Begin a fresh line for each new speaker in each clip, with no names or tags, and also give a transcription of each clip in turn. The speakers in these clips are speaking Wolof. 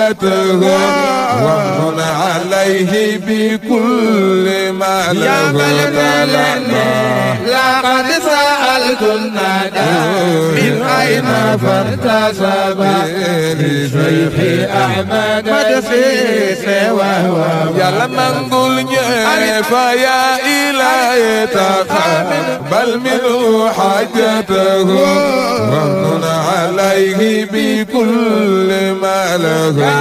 حاجته وامن عليه بكل ما له
لقد سألت الندى من أين فارتسب لشيخ أحمد مدسيس وهو
يا لمن قلني فيا إلهي تقبل منه حاجته وامن عليه بكل ما له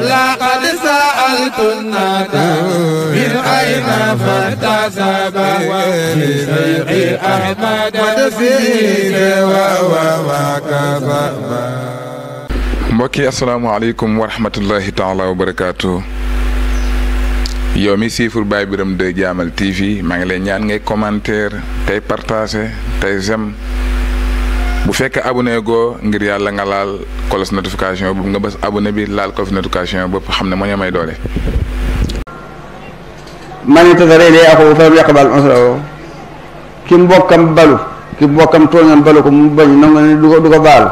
لقد سألت الندى من أين فارتسب لشيخ أحمد مدسيس وهو
mbokki asalaamaaleykum wa rahmatullahi taala wa barakaatu yow mi siifur Baye Birame 2 Jaamal TV maa ngi lay ñaan ngay commentaire tey partager tey j'aime bu fekkee abonné goo ngir yàlla nga laal cloche notification boobu nga bës abonné bi laal cloche notification boobu xam ne moo ñu may doole.
man ittazara ilayhi axuuhu falam yaqbal usrahu ki mbokkam balu ki mbokkam tooñoon balu ko mu bañ nangu ne du ko baal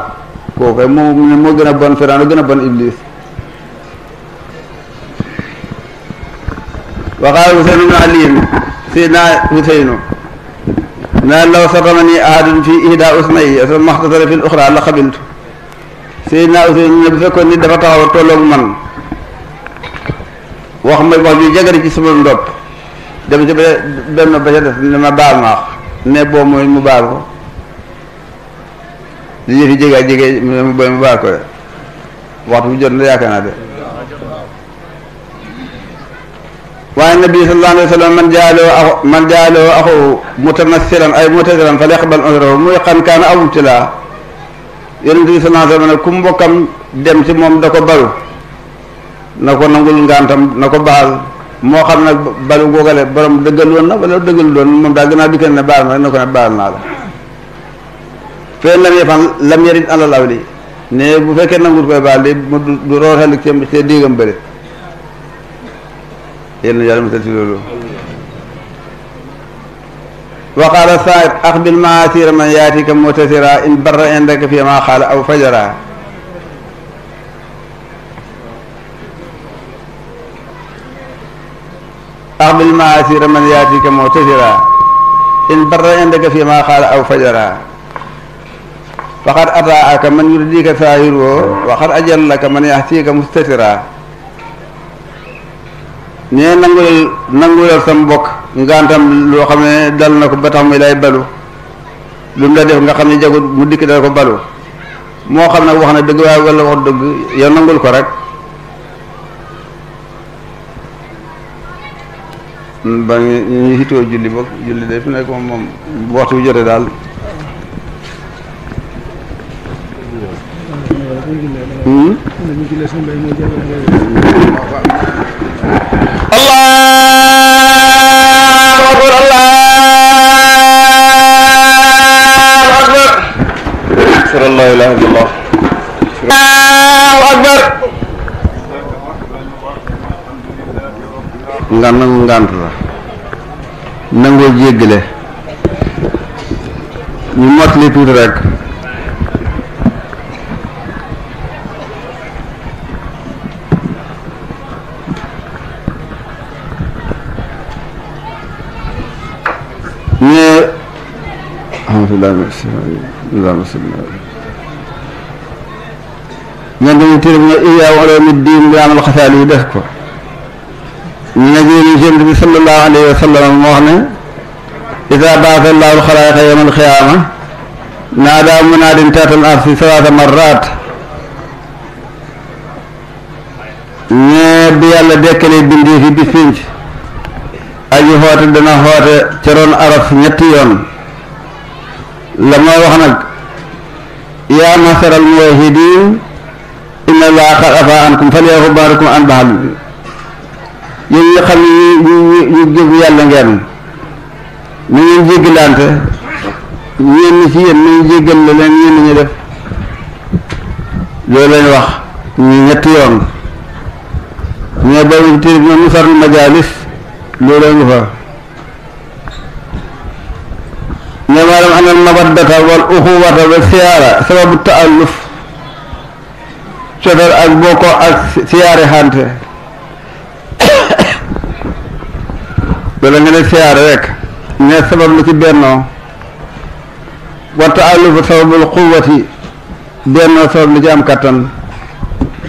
kooku moo gën a bon Firawna gën a bon Iblis. wa qaala Husayn ibn Ali sayyidina Husaynu naan law satamani ahadun fi ihda usnayhi thumma ihtasara fil ukhra la qabiltu sayyidina Husaynu ne bu fekkoon nit dafa taxaw tolloog man wax ma wax ju jagari ci sama ndopp dem ci benn ba ca def ne ma baal ma ne boo mooy mu baal ko li yëfi jege ak jege mu baal ko waxtu bu jot na yaakaar naa de waaye nabi sallallahu alayhi wa sallam man jaaloo axu mutamassilan ay mutasiran fa yaqbal usrahu muy xan kaana aw mubtilaa yonent bi sallallahu alayhi wa sallam ku mbokkam dem ci moom da ko balu na ko nangul ngantam na ko baal moo xam nag balu googale borom dëggal woon na wala dëggal doon moom daal gannaaw dikkal ne baal ma na ko ne baal naa la feen lam yefan lam yarid alal awli ne bu fekkee nangut koy baal de mu du rootal ci déegam bëri yéen yàlla musal ci loolu wa qaala saa'ib aqbil ma'aasira man yaatika mutasira in barra indaka fi ma xaala aw fajara aqbil ma'aasira man yaatika mutasira in barra indaka fi ma xaala aw fajara faqad ataaka man yurdika saahiruhu wa qad ajallaka man yahtika mustatira nee nangulal sa mbokk ngantam loo xam ne dal na ko ba tax muy lay balu lu mu la def nga xam ne jagut mu dikk dal ko balu moo xam nag wax na dëgg waaye wala wax dëgg yow nangul ko rek ba ñu hitoo julli boog julli de fi nekk moom waxtu bu jote daal la ilaha illallah Allahu akbar nga nangu ngant la nangoo jéggale ñu motli tuuti rek ñe alhamdulillah ñan dañu téere bi Ihya Ulumuddin bi amal Xasaali yi def ko ñu ne jëri Yonent bi sallallahu alayhi wa sallam moo wax ne idaa ba'atha Allahu al-xalaa'iqa yawma al-qiyaama naadaa munaadin tahtal arsi salaasa marraat ñee bi yàlla dekkalee bindee fi bis pénc aji xoote dana xoote ca roon araf ñetti yoon la mooy wax nag yaa masaral muwahhidiin inna Allaaha qad afaa ankum falyafu ba'dukum an ba'd yéen ñi xam ne ñu jégg yàlla ngeen ni ngeen jéggalante ñenn ci yéen nañu jéggal la leen ñenn ñi def loolu lañ wax ñu ñetti yoon ñoo boobu ci téere bi moom Nusarul Majaalis loolu ngi fa ne maanaam anal mawaddata wal uxuwata wa siyaara sababu taalluf cofeel ak bokkoo ak siyaare xante bala nga ne siyaare rek ne sabab lu ci bennoo wa taalufu sababul quwwati bennoo sabab lu ci am kattan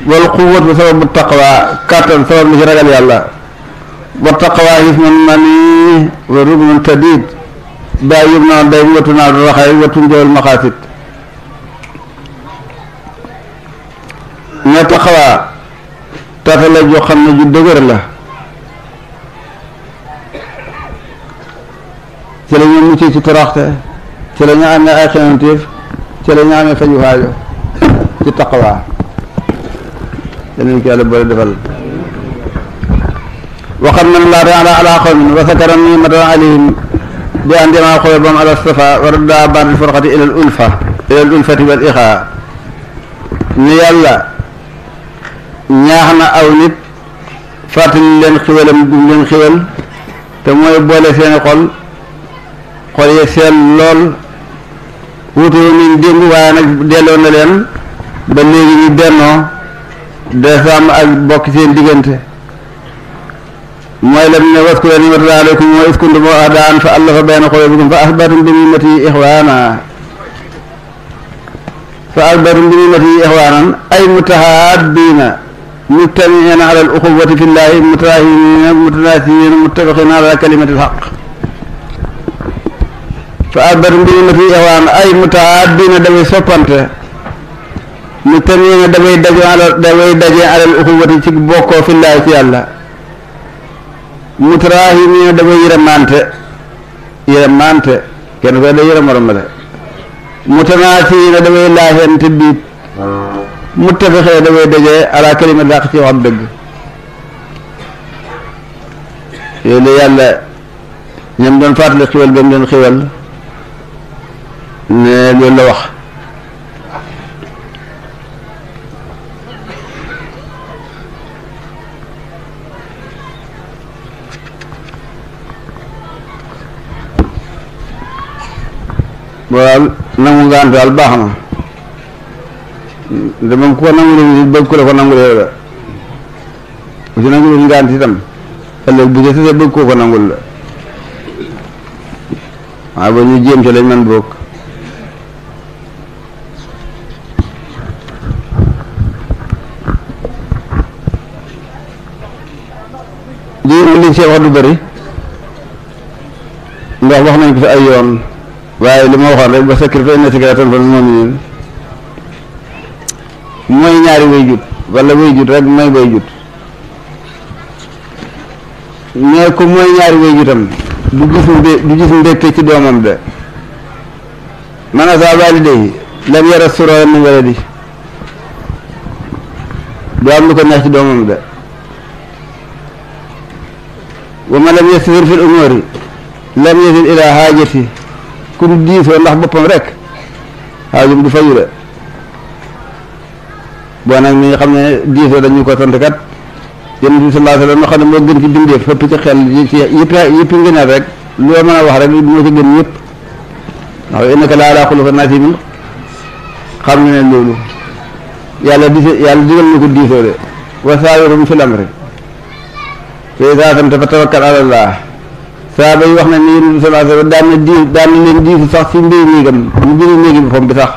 wal quwwatu sababu taqwa kattan sabab lu ci ragal yàlla wa taqwa hisnul mani wa rubnul tadid daa yëg noonu day watu naa du raxay watu njool maxaasit ne taqwa tata la joo xam ne ju dëgër la ci la ñu mucc ci toroxte ci la ñu amee ay xemantiif ci la ñu amee faju xaajo ci taqwa yéen ko yàlla boole defal waxam man laa taala ala qawmin wa sakara nimatan alayhim bi an jamaa qulubahum ala safa wa radda ba'da al-furqati ila al-ulfati wal ixaa ni yàlla ñaax na aw nit fàttali leen xiwalam gum leen xiwal te mooy boole seeni xol yi seen lool wuute nañ démb waaye nag delloo na leen ba léegi ñu bennoo de sàmm ak bokk seen diggante mooy lam ne waskura ni'matallahi alaykum wa iz kuntum a'daa'an fa allafa bayna quluubikum fa asbahatum bi ni'matihi ixwaanan ay mutahaabbiina mujtami'iina ala al-uxuwwati fillahi mutaraahimiina mutanaasiriina muttafiqiina ala kalimati al-haqq fa asbahatum bi ni'matihi ixwaanan ay mutahaabbiina damay soppante mujtami'iina damay daje ala al-uxuwwati ci bokkoo fillahi ci yàlla mutarahimiina damay yërëmante kenn koy da yërëm morom ma de mutanaasiina damay laafente biit muttafiqee damay dajee ala kalima dàq ci wax dëgg yooyu la yàlla ñoom doon fàttali xiwal ba mu doon xiwal ne loolu la wax waaw nangu ngaan daal baax na dama ko nangu leen bëgg ko la ko nangu leen la bu ci nangu leen ngaan itam ëllëg bu ci bëgg koo ko nangul la waaw ba ñu jéem ci lañ man bokk liñ see wax du bëri ndax wax nañ ko fi ay yoon waaye li ma waxoon rek ba sakkir fa inna zikraa tanfa'ul mu'miniin mooy ñaari wayjut wala wayjut rek mooy wayjut mais ku mooy ñaari wayjutam du gis mbégte ci doomam de man azaa waalidayhi lam yara surran min waladi du am lu ko neex ci doomam de wa man lam yasir fil umuuri lam yasil ilaa haajati ku du diisoo ndax boppam rek xaajum du fayu de boo nag mi nga xam ne diisoo dañu ko sant kat yonent bi sallallahu alayhi wa sallam nga xam ne moo gën ci bindeef fépp ci xel ci yëpp ngëneel rek loo mën a wax rek moo ci gën ñëpp ndax innaka la ala xuluqin aziim xam ne loolu yàlla digal na ko diisoo de wa saawirhum fil amri fa izaa azamta fa tawakkal ala Allah saa bay wax na ni yonent bi sallallahu alayhi wa sallam daan na leen diisu sax ci mbir néegam ñu biir néegi boppam bi sax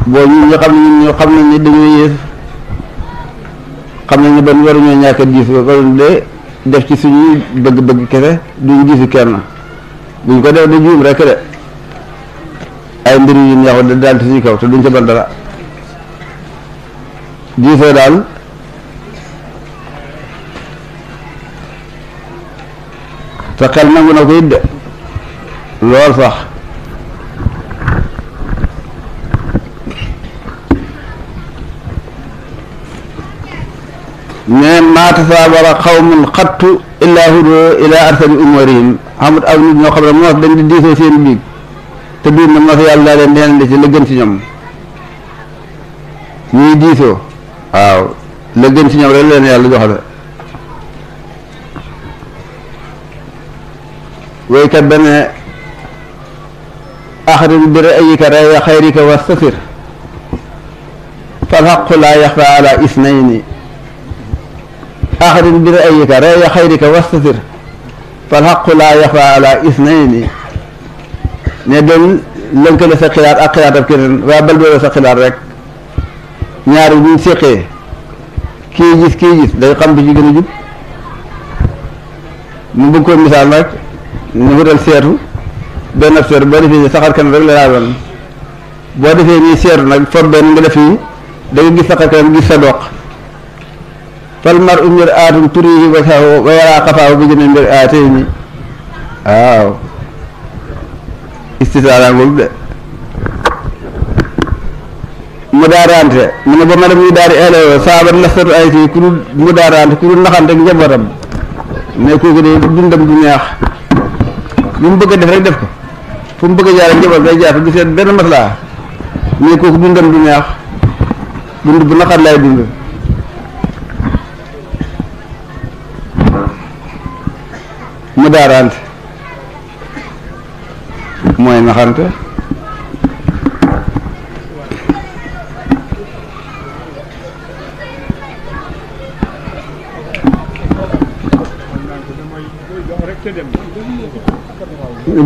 boo ñun ñu xam ne ñun ñoo xam nañ ne dañoo yées xam nañ ne ban waruñoo ñàkk a diis ba de def ci suñuy bëgg-bëgg kese duñ diisu kenn buñ ko def da juum rek de ay mbir yu ñaxu da daal ci suñu kaw te duñ ca ban dara diisoo daal te xel nangu na ko it de lool sax mais maa tasaabara xawmun xattu illaa hudu ila arsali umurihim xamut aw nit ñoo xam ne moos dañ di diisoo seen biig te biir na moos yàlla daa leen deen di ci la gën ci ñoom ñuy diisoo waaw la gën ci ñoom rek leen yàlla joxale waykat ba ne axrim bi ra'yika ra'ya xayrika wastasir فالحق لا يخفى على اثنين أخر برأيك رأي خيرك واستثر فالحق لا يخفى على اثنين ne doon lënkale sa xilaat ak xilaatam keneen waaye bal doole sa xilaat rek ñaari buñ séqee kii gis day xam bi ci gën a jub mu bëgg ko misaal nag ñu wutal seetu benn ab seetu boo defee saxar kanam rek la laaloon boo defee nii seetu nag for benn nga def yi da nga gis saxar kanam gis sa doq fal mar u mbir aatum turihi wa yaraa xafaahu bi jëne mbir aatey ni waaw istisaara ngoogu de mu daarante mu ne ba ma dem ñu daari elewo saaba nastatu ay ti ku dul mu daarante ku dul naxante ak njabootam ne kooku de dundam du neex lu mu bëgg a def rek def ko fu mu bëgg a jaar njaboot day jaar du seet benn maslaa ne kooku dundam du neex dund bu naqar lay dund mu daarante mooy naxante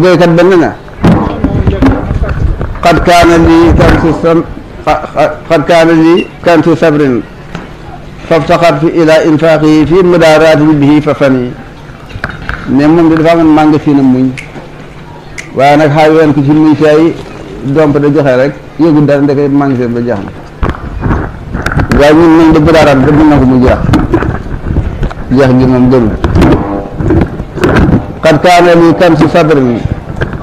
béykat benn na xad kaana lii kansu sabrin faftaxat fi ila infaaqihi fi mudaaraatin bihi fa fani ne moom di dafa amoon mànga fii na muñ waaye nag xaar yoon ko ci muy fay domp da joxe rek yëgul dara ndeke mànga ba jeex na waaye ñun nañ da mudaaraat da mën na ko mu jeex gi moom gënul qad kaana li kansu sabrin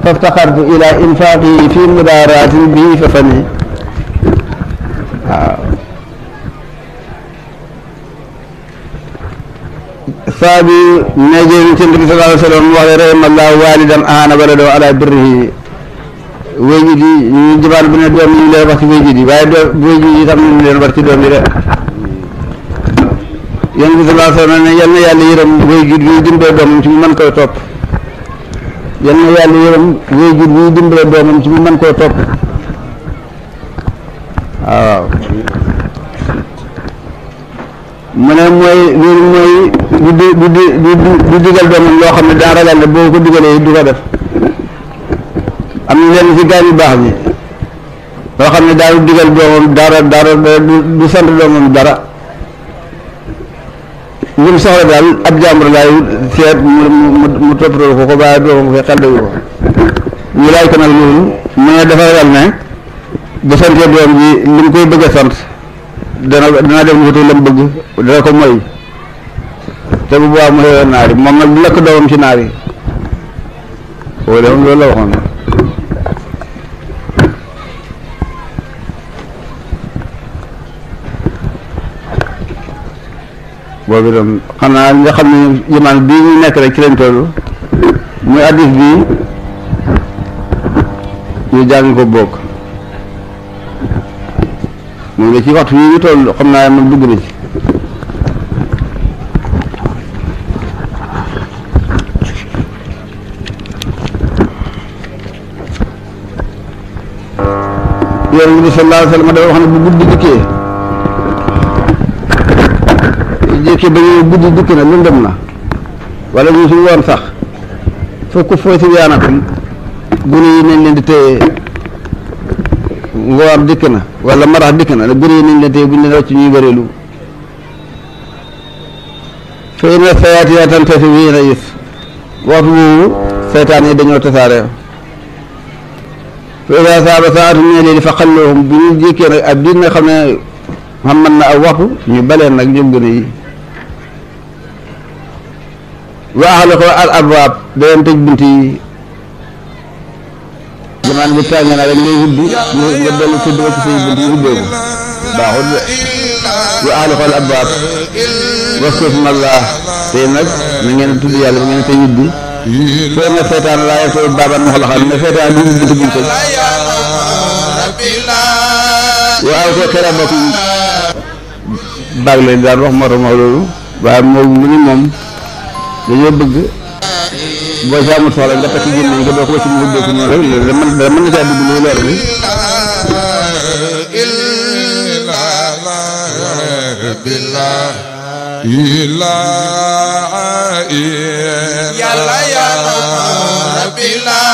faftaxartu ila infaaqihi fi mudaaraatin bihi fa fani waaw saabi nejeeni ci Nabi sallallahu alayhi wa sallam wax ne rahimallahu walidan ahana waladahu ala birrihi wéyjit yi ñu jëbaal bu ne doom yi ñu leen wax ci wéyjit yi waaye wéyjit yi tam ñu leen war ci doom yi de Yonent bi sallallahu alayhi wa sallam ne yal na yàlla yërëm wéyjit yi dimbale doomam ci mu mën koy topp yal na yàlla yërëm wéyjit yi dimbale doomam ci mu mën koo topp waaw mu ne mooy loolu mooy du digal doomam loo xam ne daa ragal ne boo ko digalee du ko def am na leen ci gaañ yu baax ñi loo xam ne daa du digal doomam dara du sant doomam dara li mu soxla daal ab jàmbur laay seet mu toppatoo ko waaye doomam ko xel dayu ko ñu laaj ko nag loolu mu ne dafa ragal ne bu santee doom ji li mu koy bëgg a sant dana def lu ko lam bëgg dana ko moy te bu boobaa mu xëyoon naar yi moom nag du lekk doomam ci naar yi loolu la waxoon boobu itam xanaa nga xam ne jamono bii ñu nekk rek ci lañ toll muy addis bii ñu jàng ko bokk moom la ci waxtu yi ñu toll xam naa moom dugg na ci Yonent bi sallallahu alayhi wa sallam dafa wax ne bu guddi dikkee jékki ba ñu guddi dikk na lëndëm na wala ñu suñu woon sax fokk foo si yaanakum gune yi nañ leen di téye ngoor dikk na wala marax dikk na gune yi nañ leen téye buñ leen wàcc ñuy bëreelu fay na sayaati yaa tan tasi wii na gis waxtu woowu seytaan yi dañoo tasaare fa ida saaba saatu ne léegi fa xalloohum bu ñu jékkee nag ab diir nga xam ne xam man na aw waxtu ñu baleen nag ñoom gune yi waaxale ko al abwaab daleen tëj bunt yi jamaan bu tàngee naa rek ngay wuddi nga dellu tëdd ba ci say bunt yi ubbeeku baaxul de waaxale ko al abwaab waskurullah te nag na ngeen tudd yàlla ba ngeen tey wuddi soo ne seytaan laa yegg soo baaban ma xalaxal ne seytaan du buntu buñ tëj waaw ko xera bokk baag leen daan wax moo tax ma loolu waaye moom mu ni moom dañoo bëgg boo si amul soxla nga takk génn nga doo ko ci mu ubbeeku noonu rek mën na caa dugg lu leer bi
ربي لا إله إلا الله ربي لا